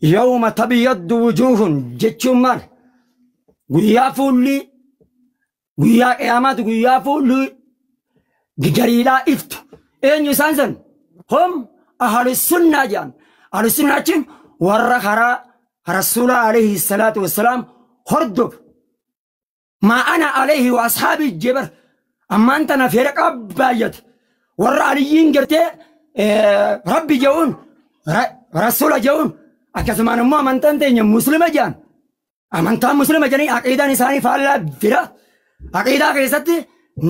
Yawma tabyaddu wujuuhun jechuun maal? Guyyaa fuulli guyyaa qiyaamaati guyyaa fuulli gariidhaa iftu. Eenyu isaan san? Hum ahlu sunnaa jedhan. Ahlu sunnaa jechuun warra karaa rasuula alayhi salaatu wassalaam hordofu. Maa ana alayhi wa ashaabii jebar. Ammaan tana fedha baay'ate. Warra aliyyiin gartee rabbi je'uun rasuula je'uun akkasumaan immoo amantaan teenya muslima jedhan. Amantaan muslima jedhanii aqiidaan isaanii faallaa bira. Aqiidaa keessatti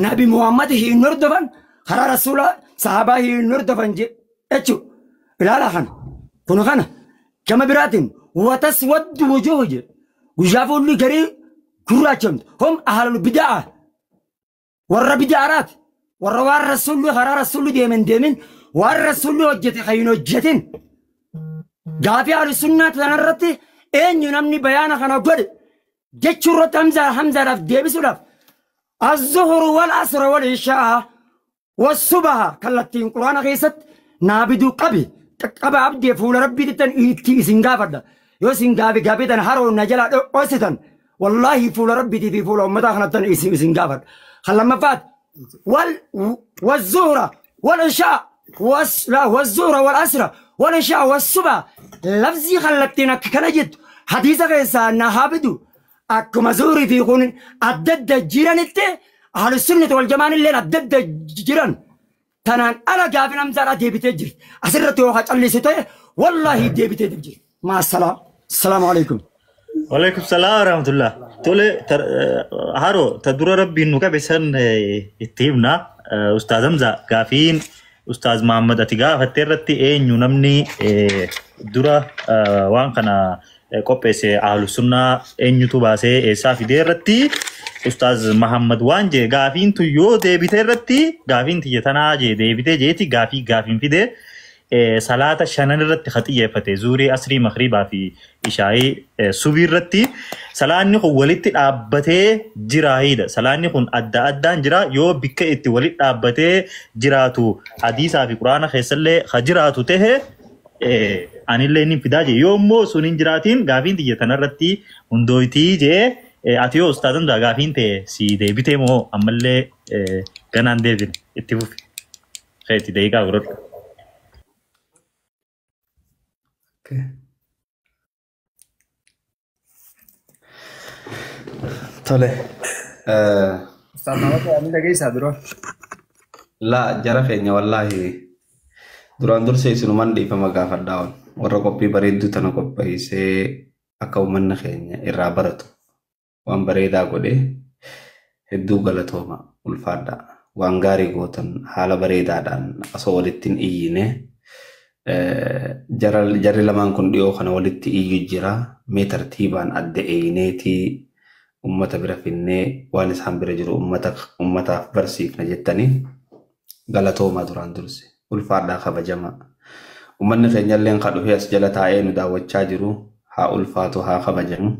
Nabi Muhammad hin hordofan karaa rasuula sahabaa hin hordofan jechuudha. Ilaalaa kana. Kun kana. Gama biraatiin wataswaddu wujuuhu jedhe. Guyyaa fuulli garii gurraachamtu. Hum ahlul bidaa. Warra bidaaraati. Warra waan rasuulli karaa rasuulli deemen deemin waan rasuulli hojjete kan hin hojjetin. Gaafii ahlu sunnaa tanarratti eenyu namni bayaana kana godhe jechuu irratti Hamzaa Hamzaadhaaf deebisuudhaaf az-zuhru wal asra wal ishaa was-subaha kallattiin quraana keessatti naa biduu qabi qaqqaba abdee fuula rabbiitti itti isin gaafadha yoo isin gaafi gaafii tan haroo na jalaa dhoositan wallaahi fuula rabbiitii fi fuula ummataa kanattan isin gaafadha. Kan lammaffaat wal والزهرة والعشاء لا والزهرة والأسرة والعشاء والصبح لفظي خلتنا كان جد حديثة كيسا نهابدو أكما زوري في كون أدد جيران التي أهل السنة والجماعة اللي أدد جيران تنان أنا جافين أمزارة دي بتجري أسرت وقت اللي ستة والله دي بتجري مع السلامة. السلام عليكم. وعليكم السلام ورحمة الله. Tole haroo ta dura rabbiin nu qabe san itti himna. Ustaaz Hamza gaafiin Ustaaz Muhammad ati gaafatte irratti eenyu namni dura waan kana qopheesse ahlu sunnaa eenyutu baasee eessaa fidee irratti Ustaaz Muhammad waan jee gaafiin tun yoo deebite irratti gaafiin tiyya tanaa jee deebite jeeti gaafii gaafiin fidee salaata shanan irratti ka xiyyeeffate zuurii asrii makriibaa fi ishaayii subii irratti salaanni kun walitti dhaabbatee jiraahidha. Salaanni kun adda addaan jira yoo bikka itti walitti dhaabbatee jiraatu hadiisaa fi quraana keessallee ka jiraatu tahe anillee ni fidaa jee yoo immoo sun hin jiraatiin gaafiin tiyya tanarratti hundooytii jee ati yoo ustaazan gaafiin ta'e si deebitee moo ammallee ganaan deebine itti fufi. Keetti deeqaa godhadhu. Tole. Ustaaz Maamad ani dhageessaa dura. Laa jara keenya wallaahi duraan dursee isinuman dhiifama gaafadhaa warra qophii bareedduu tana qopheessee akka uummanni keenya irraa baratu waan bareedaa godhee hedduu galatooma ulfaadha waan gaarii gootan haala bareedaadhaan osoo walitti hin iyyine jarri lamaan kun dhiyoo kana walitti iyyu jira mee tartiibaan adda eeyneetii ummata bira finnee waan isaan bira jiru ummataaf barsiifna jettanii galatoomaa duraan durse ulfaadhaa kabajamaa. Uummanni keenya illee kan dhufee as jala taa'ee nu daawwachaa jiru haa ulfaatu haa kabajamu.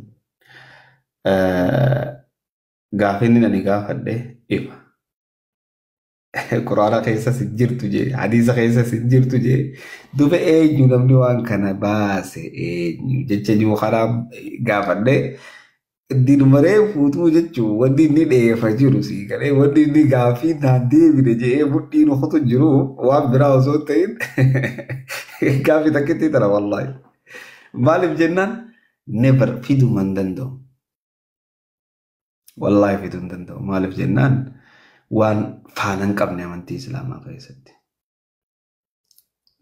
Gaafinni ani gaafadhe ifa. Quraana keessa si jirtu jee hadiisa keessa si jirtu jee duba eenyu namni waan kana baase eenyu jecha jiru karaa gaafadhe dinumaree fuutuu jechuun wanni inni dheefa jiru sii galee wanni inni gaafii naan deebine jedhee mudhiin ofutu jiru waan biraa osoo hin ta'in gaafii takkitti tana wallaahi. Maaliif jennaan never fiduu hin danda'u. Wallaahi fiduu hin danda'u. Maaliif jennaan waan faana hin qabne amantii Islaamaa keessatti.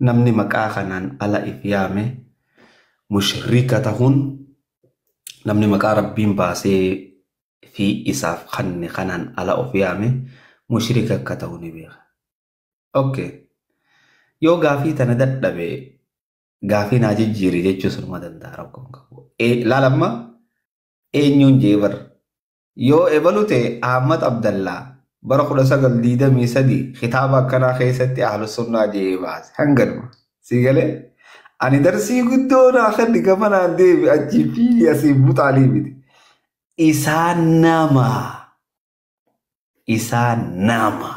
Namni maqaa kanaan ala if yaame mushrika tahuun namni maqaa rabbiin baasee fi isaaf kanne kanaan ala of yaame mushrika akka ta'u ni beeka. Okay. Yoo gaafii tana dadhabe gaafii naa jijjiiri jechuu sunuma danda'a rakkoon qabu. Laalamma eenyuun jee bar yoo ebalu ta'e Ahmad Abdallaa bara 1923 kitaaba akkanaa keessatti ahlu sunnaa jee baase hanganuma. Sii galee? Ani darsii guddoo naa kenni gama naan deebi achii fi asii buxaalii miti. Isaan nama. Isaan nama.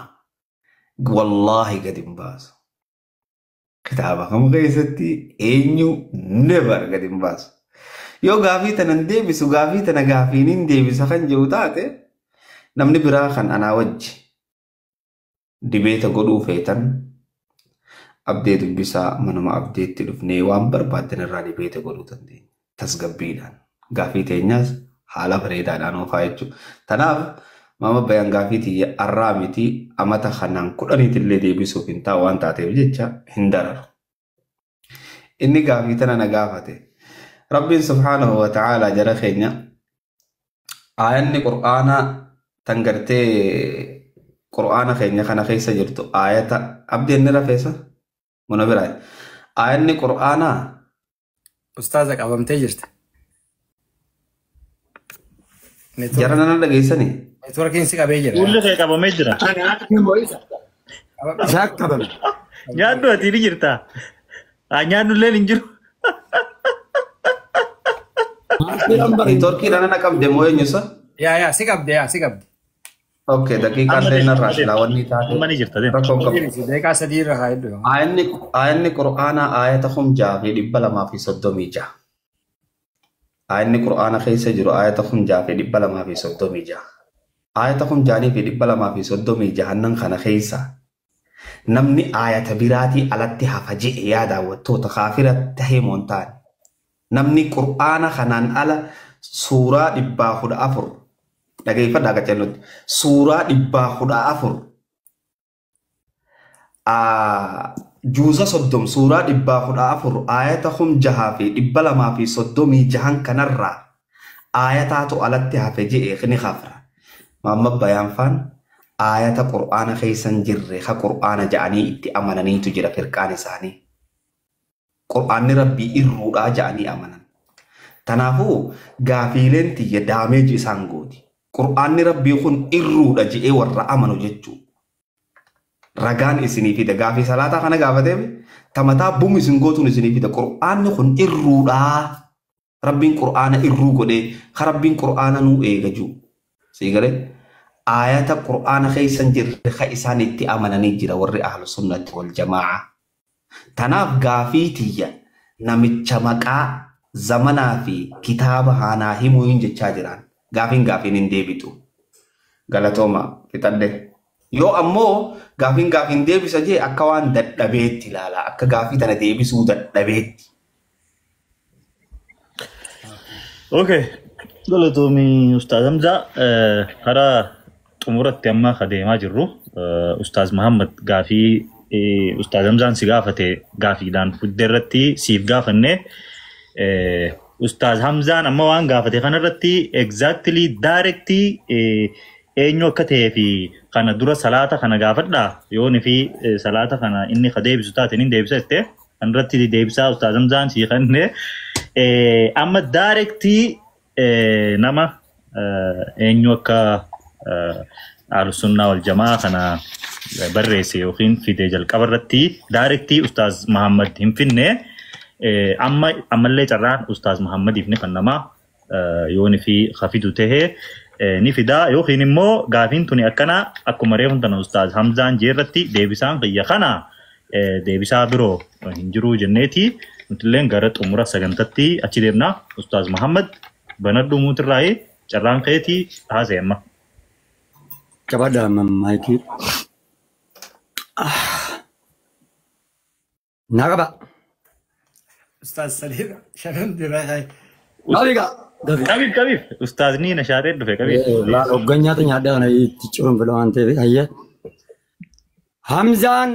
Wallaahi gadi hin baasu. Kitaaba kam keessatti eenyu never gadi hin baasu. Yoo gaafii tana hin deebisu, gaafii tana gaafiin hin deebisa kan jiru taate, namni biraa kan anaa wajji debate godhuu feetan, Abdee dubbisaa, manuma Abdeetti dhufnee waan barbaaddan irraa debate godhuu dandeenya. Tasgabbiidhaan. Gaafii teenyaas haala bareedaadhaan oofaa jechuudha. Tanaaf Maama Bayaan gaafii tiyya arraa miti, amata kanaan 10iitillee deebisuuf hin taa'u waan taateef jecha hin dararu. Inni gaafii tana na gaafate. Rabbiin subhaanahu wa ta'aalaa, jara keenya, aayanni Qur'aanaa tan gartee Qur'aana keenya kana keessa jirtu aayata Abdeen ni rafeessa muna biraa aayanni Qur'aanaa. Ustaaza, qabamtee jirti. Jara nana dhageessanii? Networkiin si qabee jira. Fuulli kee qabamee jira. Isaa qabame. Nyaaddu, ati ni jirta. Haa, nyaaddu illee hin jiru. Networkiidhaan na qabde moo eenyusa? Yaa, si qabde, yaa, si qabde. Okay, daqiiqaa illee narraa silaa wanni taate. Amma ni jirta, deema. Rakkoo qabu. Daqiiqaa 3 irra haa hedduu. Aayanni Qur'aanaa aayata 6236. Aayanni Qur'aana keessa jiru aayata 6236. Aayata 6236 kana keessa namni aayata biraatii alatti hafa je'e, yaa daawwattoota, kaafira tahee moo hin taane? Namni Qur'aana kanaan ala suuraa 114, dhageeffadhaa qacellutti, suuraa 114, juuza 30, suuraa 114 aayata 6236 kanarraa aayataatu alatti hafe je'e ni kafra. Maamma Bayaan faan aayata Qur'aana keessa hin jirre ka Qur'aana ja'anii itti amananiitu jira firqaan isaanii. Qur'aanni Rabbii irruudhaa ja'anii amanan. Tanaafuu gaafiileen tiyya damage isaan gooti. Qur'aanni Rabbii kun irruudha je'ee warra amanu jechuu. Ragaan isinii fida. Gaafii salaataa kana gaafateef tamataa bum isin gootuun isinii fida. Qur'aanni kun irruudhaa. Rabbiin Qur'aana irruu godhee ka Rabbiin Qur'aana nuu eega jiru. Sii galee, aayata Qur'aana keessa hin jirre ka isaan itti amananii jira warri Ahlu Sunnati wal Jamaa'a. Tanaaf gaafii tiyya namicha maqaa zamanaa fi kitaaba haanaa himuu hin jechaa jiraan. Gaafiin gaafiin hin deebitu. Galatooma, fixadhe. Yoo ammoo gaafiin gaafiin deebisa jee, akka waan dadhabeetti ilaala. Akka gaafii tana deebisuu dadhabeetti. Okay. Galatoomii, Ustaaz Hamzaa. Karaa xumuratti amma ka deemaa jirru, Ustaaz Muhammad, gaafii Ustaaz Hamzaan si gaafate gaafiidhaan fuddee irratti siif gaafanne, Ustaaz Hamzaan amma waan gaafate kanarratti exactly directly eenyu akka ta'ee fi kana dura salaata kana gaafadhaa, yooni fi salaata kana inni ka deebisu taate ni deebisa jettee kanarratti deebisaa Ustaaz Hamzaan sii kenne. Amma directly nama eenyu akka Ahlusunnaa wal Jamaa kana barreesse yookiin fide jalqaba irratti directly Ustaaz Muhammad hin finne. Amma ammallee carraan Ustaaz Muhammadiif ni kennamaa, yooni fi hafidu tahee ni fidaa, yookiin immoo gaafiin tuni akkana akkuma reefu tana Ustaaz Hamzaan jeerratti deebisaan kiyya kana, deebisaa biroo hin jiruu jenneeti nutilleen gara xumura sagantatti achi deemna. Ustaaz Muhammad, banadhu, muutirraa'ee carraan keetii, haasa'e amma. Qabadha maayikii. Naa qaba. Ustaaz sadii shanan biraa haa. Qabiga. Dafi. Qabiif, qabiif, ustaazni na shaatee dhufe, qabiif. Hoggan nyaata nyaadhaa kana itti ciruun fedha waan ta'eef hayyee. Hamzaan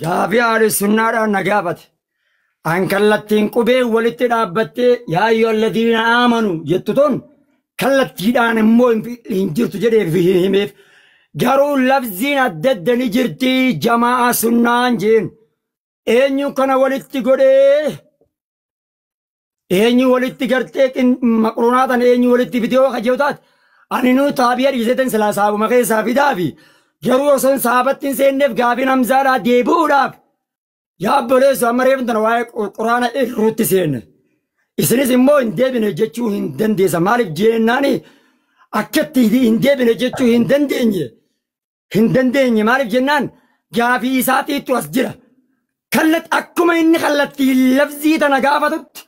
gaafii Ahlu Sunnaadhaan na gaafate. An kallattiin qubee walitti dhaabbattee "yaa ayyuha alladhiina aamanu" jettu tun kallattiidhaan immoo hin jirtu jedhee himeef. Garuu lafziin adda adda ni jirti, jamaa sunnaan jeen. Eenyu kana walitti godhee, eenyu walitti gartee maqruunaa tan eenyu walitti fidee yoo kajeewu taate, ani nuu taabi'a dhiisetan silaa saabuma keessaa fidaafi, garuu osoo saabatti hin seenneef gaafiin Hamzaadhaa deebi'uudhaaf, yaa obboleessu, amma reefu tana waa'ee Quraana irruutti seenne. Isinis immoo hin deebine jechuu hin dandeessa. Maaliif jennaani, akkatti hin deebine jechuu hin dandeenye. Hin dandeenye maaliif jennaan, gaafii isaatiitu as jira. Kallat akkuma inni kallattii lafzii tana gaafatutti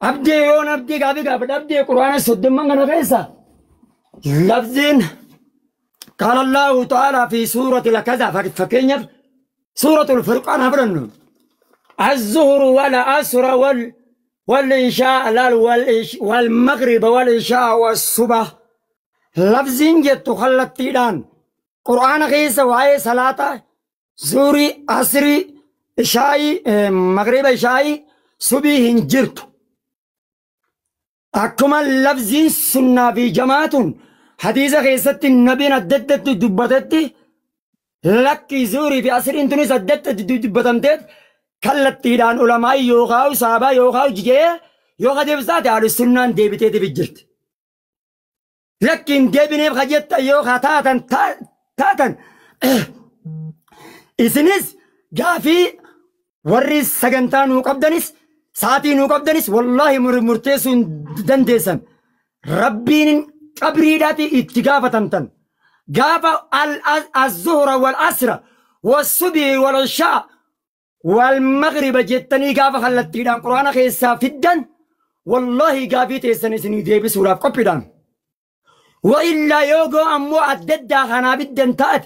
abdee yoon abdii gaafii gaafadha abdee quraana 30 kana keessa lafziin قال الله تعالى في سورة الكذا فكينيا سورة الفرقان هبرن الظهر والعصر والعشاء والمغرب والعشاء والصبح لفظين جت خلتيدان قرآن غيس وعي صلاة زوري عصري عشاء مغرب عشاء صبح هنجرت أكما لفظين سنة في جماعة حديث غيست النبي نددت دبتت لك زوري في عصر انتونيس نددت دبتمتت kallattiidhaan ulamaa yookaan saabaa yookaan jigee yookaan deebisaate haadha sunnaan deebitee deebi jirti. Lakkiin deebineef hajjetta yookaan taatan isinis gaafii warri sagantaa nuu qabdanis sa'aatii nuu qabdanis wallaahi murteessuu hin dandeessan. Rabbiin qabriidhaati itti gaafatamtan. Gaafa az-zuhra wal-asra was-subhi wal-ishaa والمغرب جتني قافة خلتي قرآن خيسا فدان والله قافي تيسن سني ديبي سورة قبيدان وإلا يوغو أمو أددا خنا بدن تات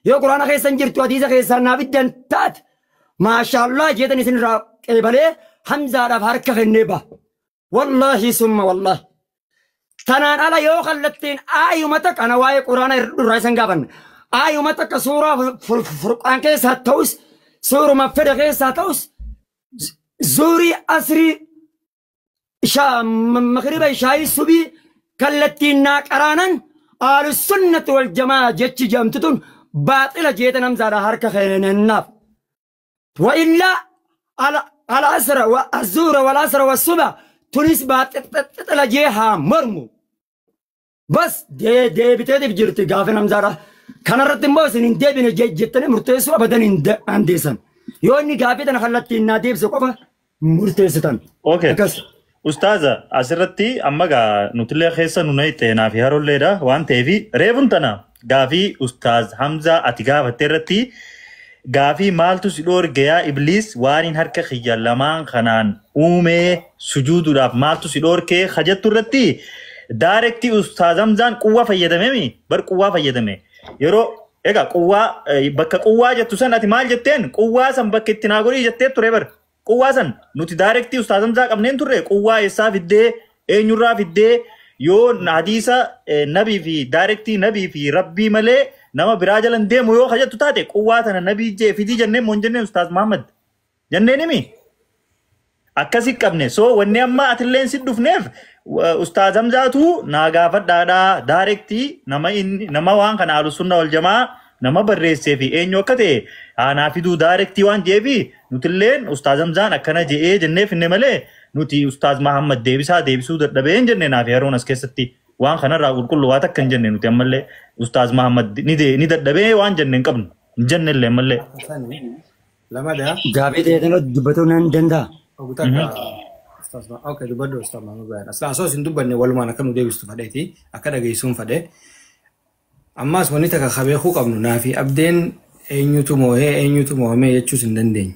يو قرآن خيسا جرتو حديث خيسا نابدن تات ما شاء الله جتني سن را قبله حمزة رف حركة النبا والله ثم والله تنان على يو خلتين آيومتك أنا واي قرآن الرئيسن قافن آيومتك سورة فرقان كيسا توس سورة ما فرق ساتوس زوري أسري شا مغرب شاي سبي كالتي ناقرانا آل السنة والجماعة جتش جامتتون باطلة جيتنا مزارة حركة خيرنا الناف وإلا على أسر والزور والأسر والصبح تونس باطلة جيها مرمو بس دي دي بتدي بجرتي قافنا مزارة كان رتم بس إن دبنا جتنا مرتسو أبداً إن عنديسن يوني قابيتنا خلتي النادي بسقفة مرتستان. أوكي. أستاذة أسرتي أما جا نطلع خيسا نونيت نافي هارول ليرا وان تيفي ريفون تنا قافي أستاذ حمزة أتيجا فترتي قافي مالتو سيدور جيا إبليس وارين هركة خيال لمان خنان أومي سجود راف مالتو سيدور كي خجت ترتي داركتي أستاذ حمزة قوة فيدمي بر قوة فيدمي yeroo egaa quwwaa bakka quwwaa jettu san ati maal jetteen quwwaa san bakka itti naa godhii jettee ture bar quwwaa san nuti daarektii ustaaz Hamzaa qabneen turre quwwaa eessaa fiddee eenyurraa fiddee yoo hadiisa nabii fi daarektii nabii fi rabbii malee nama biraa jalan deemu yoo hajattu taate quwwaa tana nabii jee fidii jenneen moo hin jenneen ustaaz Muhammad jenneen himi akkasi qabne so wanni amma atilleen si dhufneef ustaaz Hamzaatu naa gaafadhaadhaa daarektii nama waan kana ahlu sunna wal jamaa nama barreessee fi eenyu akka ta'e aanaa fiduu daarektii waan jeefi nutilleen ustaaz Hamzaan akkana je'ee jenneef hinne malee nuti ustaaz Muhammad deebisaa deebisuu dadhabee hin jenne naaf yeroon as keessatti waan kanarraa qulqullu waa takka hin jenne nuti ammallee ustaaz Muhammad ni dadhabee waan jenne hin qabnu hin jennellee ammallee. Gaafii ta'e dubbatuu nan danda'a. Okay, dubbadhu Ustaaz Mahmud Bayaan. Aslaan osoo isin dubbanne walumaan akka nu deebistu fadheeti akka dhageessuun fadhe. Ammaas wanni takka kabeekuu qabnu naafi abdeen eenyutu moohee eenyutu moohamee jechuus hin dandeenyu.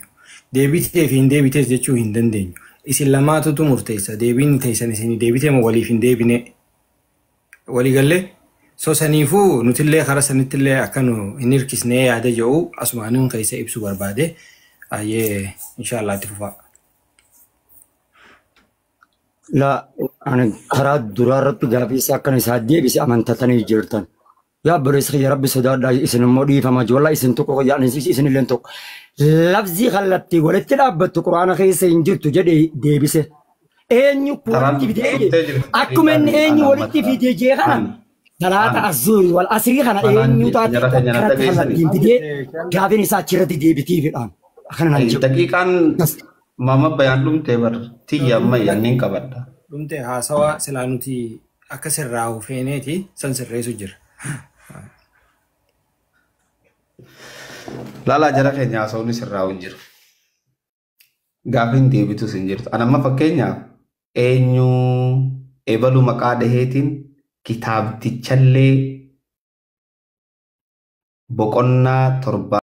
Deebitee fi hin deebitees jechuu hin dandeenyu. Isin lamaatutu murteessa. Deebiin teessan isin deebitee moo waliif hin deebine. Waliigallee soo saniifuu nutillee karaa sanittillee akka nu hin hirkisnee yaada jedhu asumaanuun keessa ibsuu barbaade. Ayyee inshaallah itti fufaa. لا أنا خراد درارت جابي ساكن سادي بس أمن تتني جرتن يا بريس خي ربي صدار دا إسن مودي فما جولا إسن تقو يعني إسن اللي تقو لفظي خلتي ولت لعبت القرآن خي سينجرت جدي دي بس إني كونتي بدي أكمن إني ولت في دي جي خنا ثلاثة الزور والأسري خنا إني تاتي خلتي بدي جابني ساتشرت دي بتي في الآن خلنا نجيب دقيقة Mama bayaan dhumtee bar tiyya amma yanniin qabadha. Dhumtee haasawaa silaa nuti akka sirraa'u feeneeti san sirreessu jira. Laalaa jara keenya haasawni sirraa'u hin jiru. Gaafiin deebitus hin jirtu. Ani amma fakkeenyaaf eenyu ebalu maqaa dhaheetiin kitaabtichallee boqonnaa 7